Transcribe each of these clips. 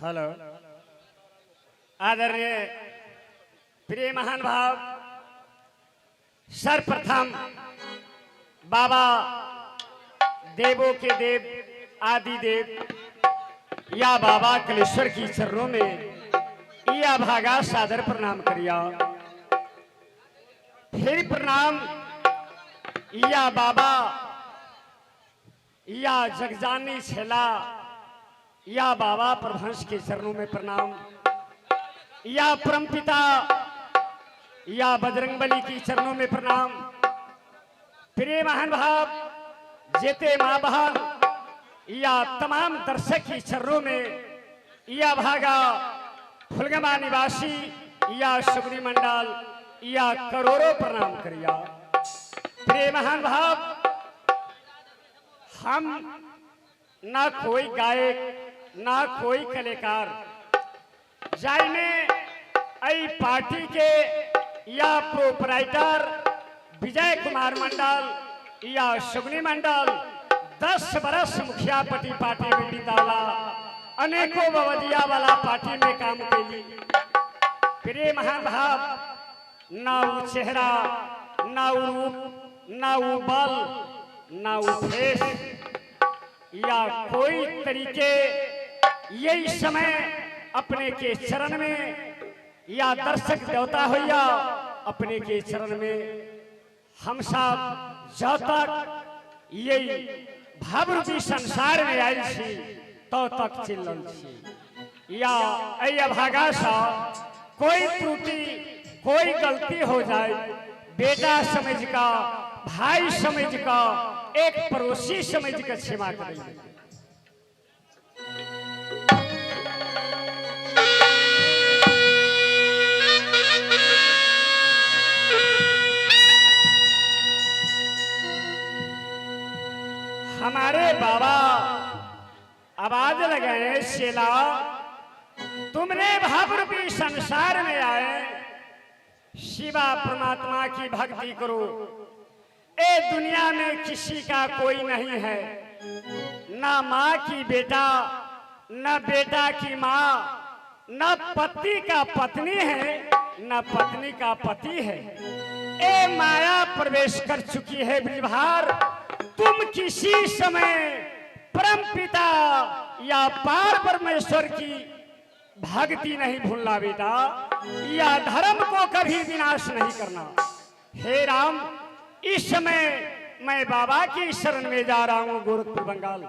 Hello. आदरणीय प्रिय महान भाव, सर्वप्रथम बाबा देवों के देव आदि देव या बाबा कलेश्वर की चरणों में या भागा सादर प्रणाम करिया। फिर प्रणाम या बाबा या जगजानी छेला या बाबा प्रभंस के चरणों में प्रणाम, या परमपिता या बजरंगबली की चरणों में प्रणाम। प्रिय महान भाव जेते माँ बहन या तमाम दर्शक की चरणों में या भागा फुलगमा निवासी या सुगरी मंडल या करोड़ों प्रणाम करिया। प्रिय महान भाव, हम ना कोई गायक ना कोई कलाकार, जाइने एहि पार्टी के या प्रोपराइटर विजय कुमार मंडल या सुगनी मंडल 10 बरस मुखिया पति पार्टी में बिताला, अनेकों बवदिया वाला पार्टी में काम कैली। प्रिय महान भाव, ना वो चेहरा, ना वो रूप, ना वो बल, ना वो फेस या कोई तरीके यही समय अपने के चरण में या दर्शक देवता हो या अपने के चरण में हम सब जब तक यही भावरूपी संसार में आयल छी तो तक चिल्लल छी। या एहि अभागा सँ कोई त्रुटि कोई गलती हो जाए, बेटा समझ का, भाई समझ का, एक पड़ोसी समझ के क्षमा करिए। हमारे बाबा आवाज लगाए, शेला तुमने भावरूपी संसार में आए, शिवा परमात्मा की भक्ति करो। ए दुनिया में किसी का कोई नहीं है, ना माँ की बेटा, ना बेटा की माँ, ना पति का पत्नी है, ना पत्नी का पति है। ए माया प्रवेश कर चुकी है ब्रिजभार, तुम किसी समय परम पिता या पार परमेश्वर की भक्ति नहीं भूलना बेटा, या धर्म को कभी विनाश नहीं करना। हे राम, इस समय मैं बाबा की शरण में जा रहा हूं, गोरखपुर बंगाल।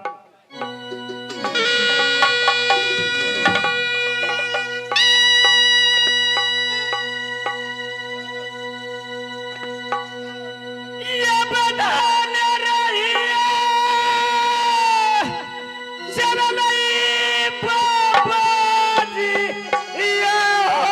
ये बधान रही चल बाबा जी ये हो।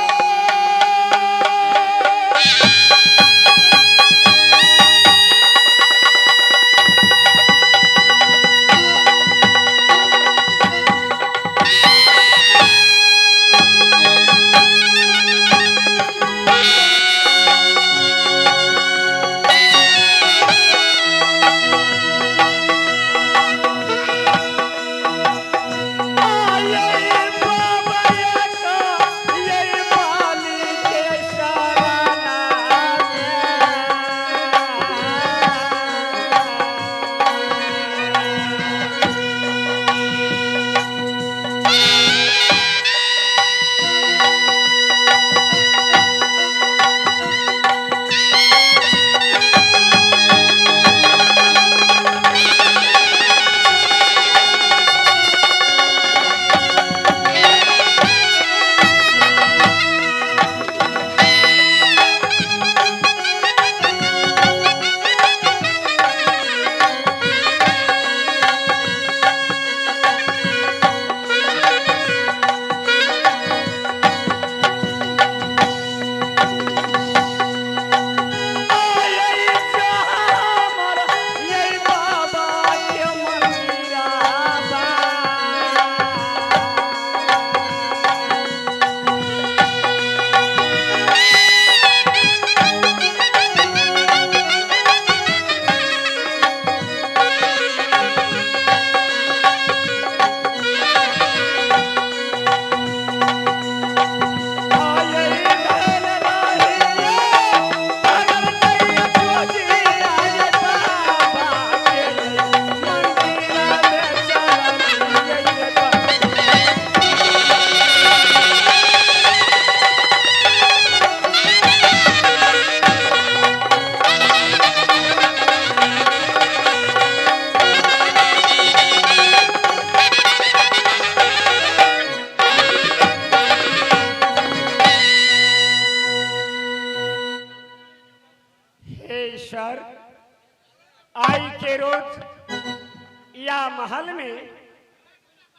या महल में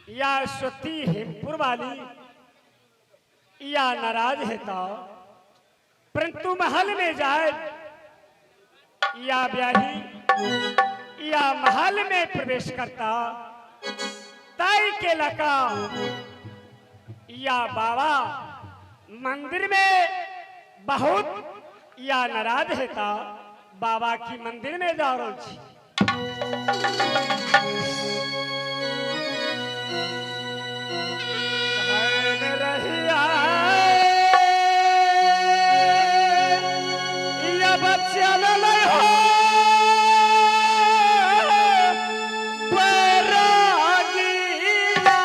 या सती हेमपुर वाली या नाराज है तो, परंतु महल में जाए या ब्याही या महल में प्रवेश करता ताई के लका या बाबा मंदिर में बहुत या नाराज हेता, बाबा की मंदिर में जा रहल छी। धन रहिया या बच्चा ललै हो बैरागिया।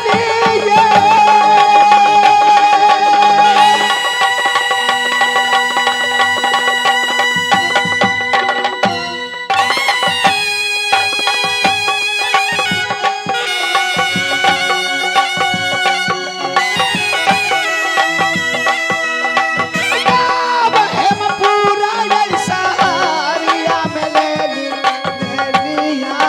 ले लिए। अब हेमपुरा जैसा हारिया में ले ली, ले लिया।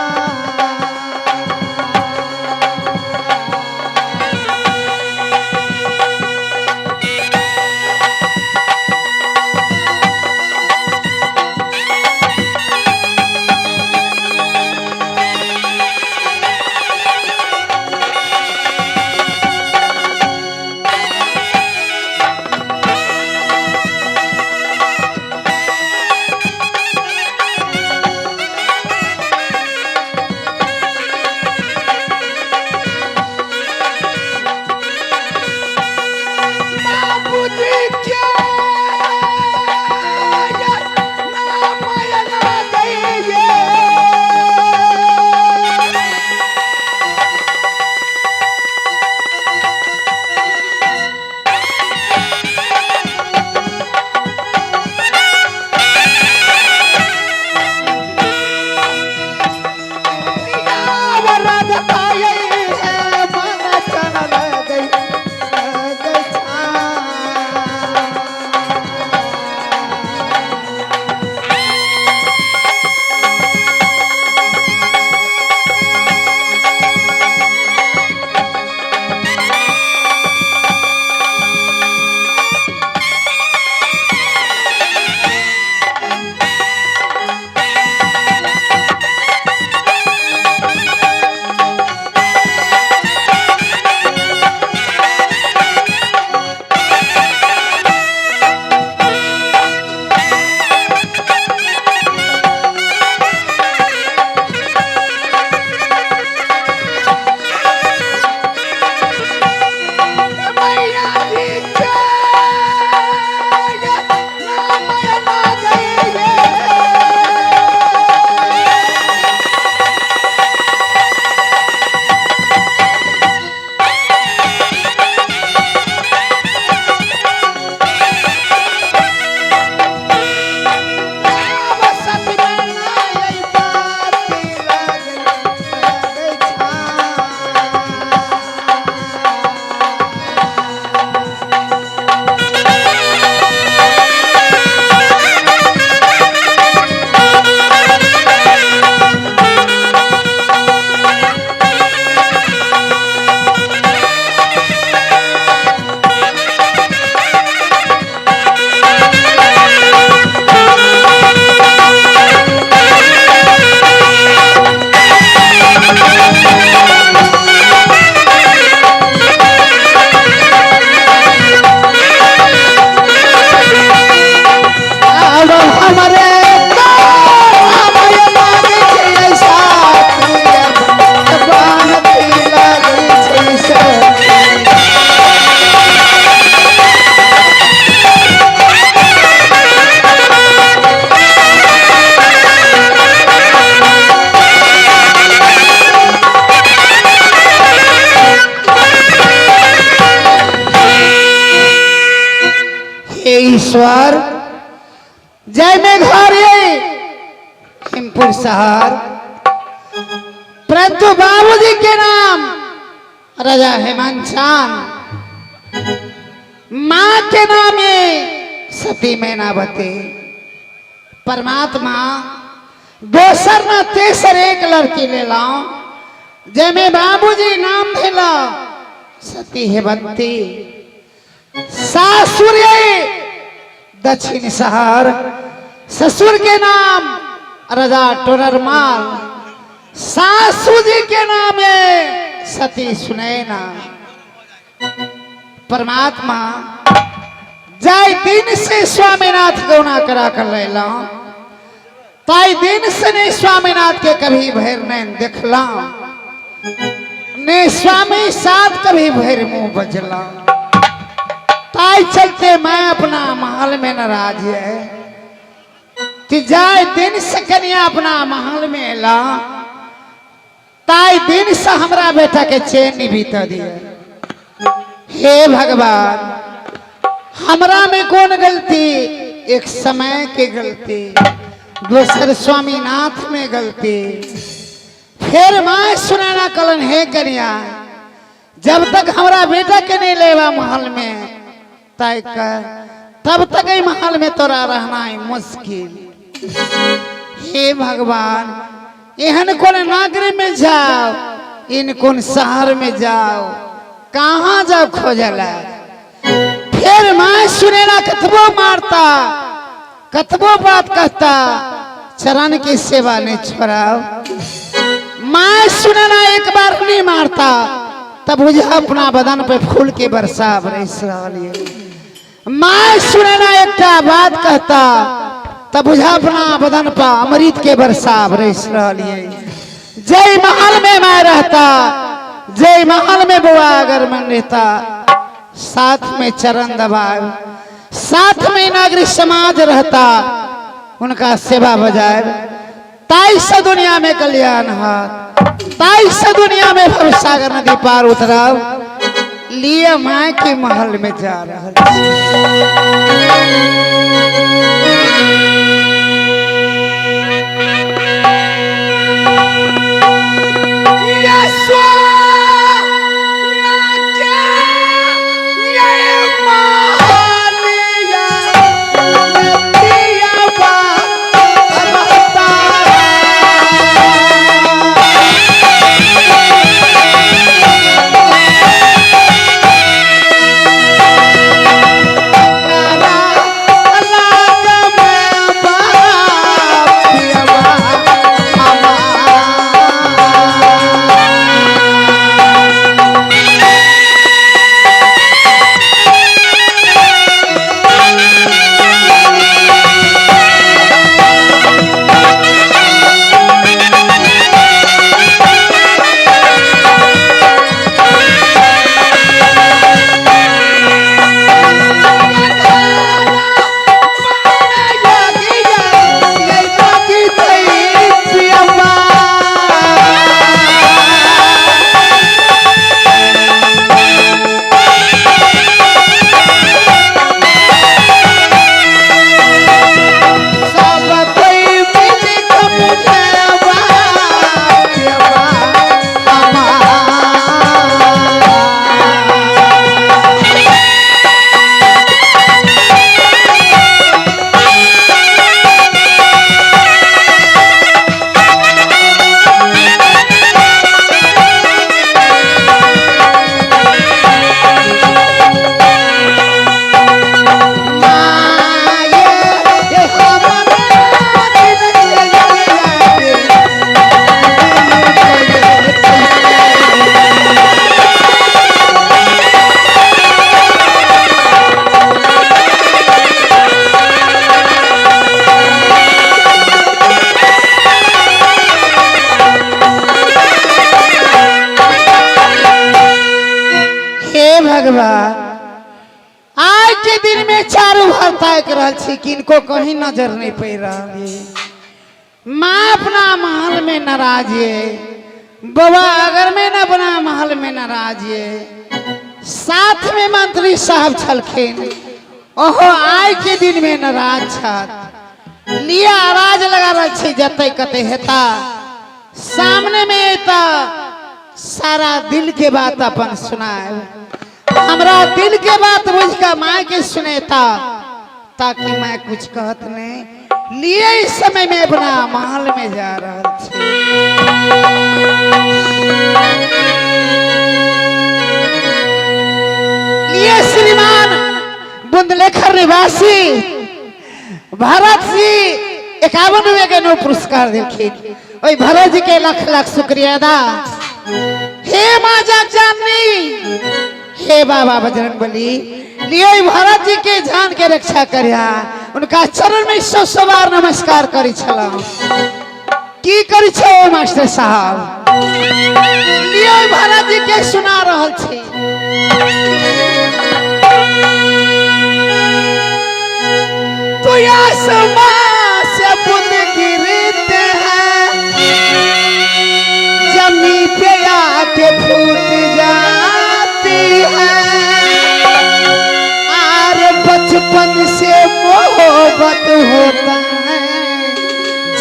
बाबूजी के नाम ना गई। मैया जी के नाम ना गई। अब हमारे हे ईश्वर, जय में घर हिमपुर शहर, परंतु बाबूजी के नाम राजा हेमंत चांद, माँ के नाम है सती मैनावती। परमात्मा दोसर न तेसर एक लड़की ले लाओ, जय बाबूजी नाम भेला सती हेमंती। सासुर दक्षिण शहर, ससुर के नाम राजा टोडरमाल, सासू जी के नाम है सती सुनैना। परमात्मा जाय दिन से स्वामीनाथ गौना करा कर लेला, ताई दिन से नहीं स्वामीनाथ के कभी भैर नहीं देखला, ने स्वामी साथ कभी भैर मुंह बजला। ताई चलते मैं अपना महल में नाराज है कि जाय दिन से कन्या अपना महल में ला, ताई दिन दिन से हमरा बेटा के चैन नहीं बीत दिया। हे भगवान, हमरा में कौन गलती? एक समय के गलती, दोसर स्वामीनाथ में गलती। फिर माँ सुनाना कलन, हे कन्या, जब तक हमरा बेटा के नहीं लेवा महल में तय कर, तब तक ई महल में तोरा रहना है मुश्किल। हे भगवान, एहन कोन नगरी में जाओ, इन कोन शहर में जाओ, कहाँ जाओ खोजला? फिर माँ सुनेना कतबो मारता, कतबो बात कहता, चरण की सेवा नहीं छोड़ाओ। माँ सुनेना एक बार नहीं मारता तब मुझे अपना बदन पे फूल के बरसा बरस रहा। माँ सुनेना एकटा बात कहता तब बुझा अपना बदन पर अमृत के बरसा बरस रहा। जय महल में मैं रहता, जय महल में बुआ अगर मन रहता, साथ में चरण दबाए, साथ में नागरिक समाज रहता, उनका सेवा बजाए, ताई से दुनिया में कल्याण हाथ, ताई से दुनिया में भवसागर नदी पार उतराव। लिए माँ के महल में जा रहा। हे भगवान, आज के दिन में चारू भर ताक रहल छी, किनको कहीं नजर नहीं पड़ रहा है। माँ अपना महल में नाराज है, बाबा अगर मैं न अपना महल में नाराज है। साथ में मंत्री साहब छलखिन, ओहो आय के दिन में नाराज छथ। लिया आवाज लगा रहल छी, जते कते हेता सामने में एता, सारा दिल के बात अपन सुनाए। हमरा दिल के बात बुझ के माँ के सुनेता, ताकि मैं कुछ कहत नहीं। लिए इस समय में अपना महल में जा रहा छी। लिए श्रीमान बुंदलेखर निवासी भरत जी 51 रुपये के नो पुरस्कार दिलखिन। ओहि भरत जी के लाख लाख शुक्रिया अदा। हे माँ जाननी, हे बाबा बजरंग बली, लिए भरत जी के जान के रक्षा करिया। उनका चरण में सौ सौ बार नमस्कार करी छला। की करी छो मास्टर साहब? लिए भरत जी के सुना रहल छी। तो आसमां से बूंद गिरते हैं, जमीन पे आके फूट जाती है। आर बचपन से मोहब्बत होता है,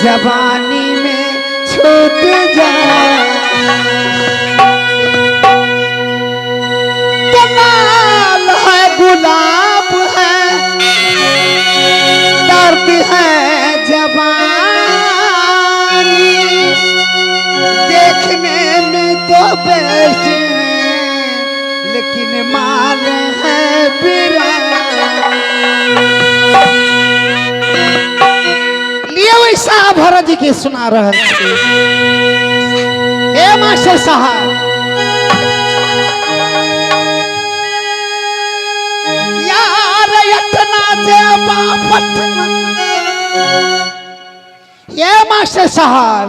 जवानी में छूट जाए। तो लाल है गुलाब है, दर्द है जवानी, देखने में तो बेस्ट है लेकिन माल है लिए वही साहब भरत जी के सुना रहल छी। ए मास्टर साहब, यार इतना जेबा पटना, ये मास्टर साहब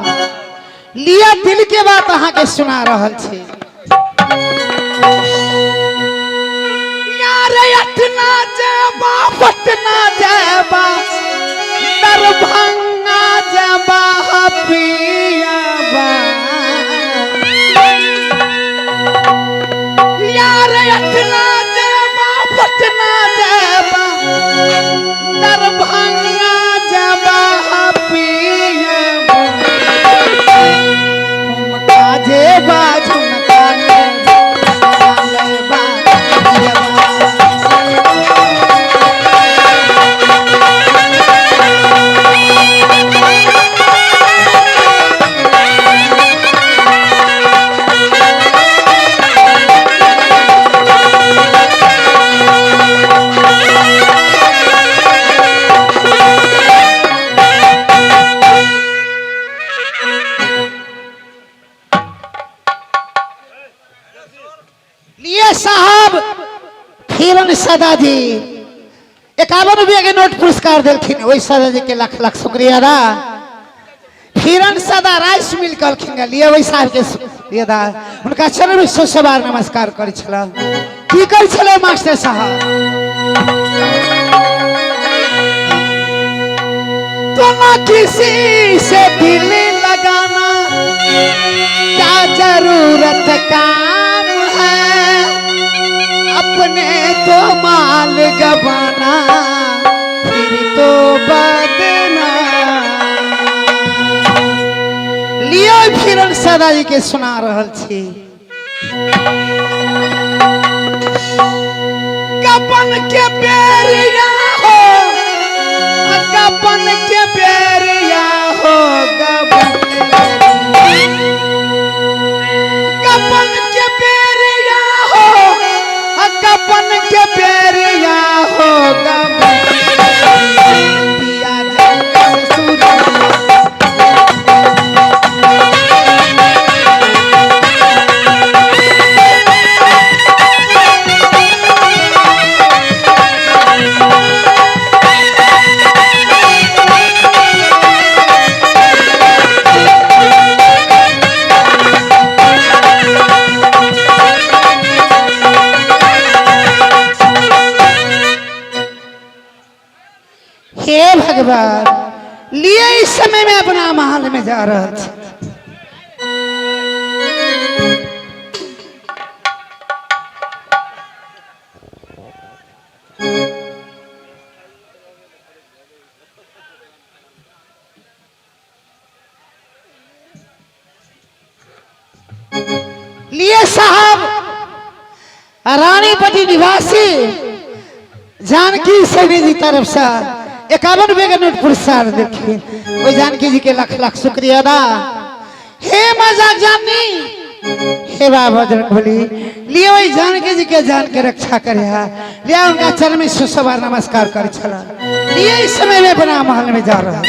लिया दिल के बात अहाँ के सुना रहल छी। यार इतना जेबा पटना जेबा, दरभंगा जेबा पियाबा, यार इतना जेबा पटना जेबा, दरभंगा जेबा पियाबा, झुमका जेबा झुमका लेबा जेबा। लिए साहब फिरन सदा जी 51 रुपया के नोट पुरस्कार दिलखिन, वही सदा जी के लाख लाख शुक्रिया दा। फिरन सदा राइस मिल कहलखिन, लिए वही साहब के शुक्रिया दा। उनका चरण में सौ सौ बार नमस्कार करै छला। की करै छलै मास्टर साहब? तो ना किसी से दिल लगाना, क्या जरूरत काम है, अपने तो माल गवाना फिर तो बदनाम। लियो फिरन सदा जी के सुना रहल छी। गबन के बेरिया हो, गबन के बेरिया हो, गबन गबन के बेरिया हो, गबन के बेरिया हो, गबन पिया ससुर। हे भगवान, लिए इस समय में अपना महल में जा रहा था। लिए साहब रानीपट्टी निवासी जानकी सैनी जी तरफ से 51 रुपये के नोट पुरस्कार देखिए, वही जानकी जी के लाख लाख शुक्रिया अदा। हे मजाक जानी, हे बाबा बजरंगबली, लिए वही जानकी जी के जान के रक्षा करे हा। लिया उनका चरण में सौ सौ बार नमस्कार कर छला। लिए इस समय में अपना महल में जा रहा।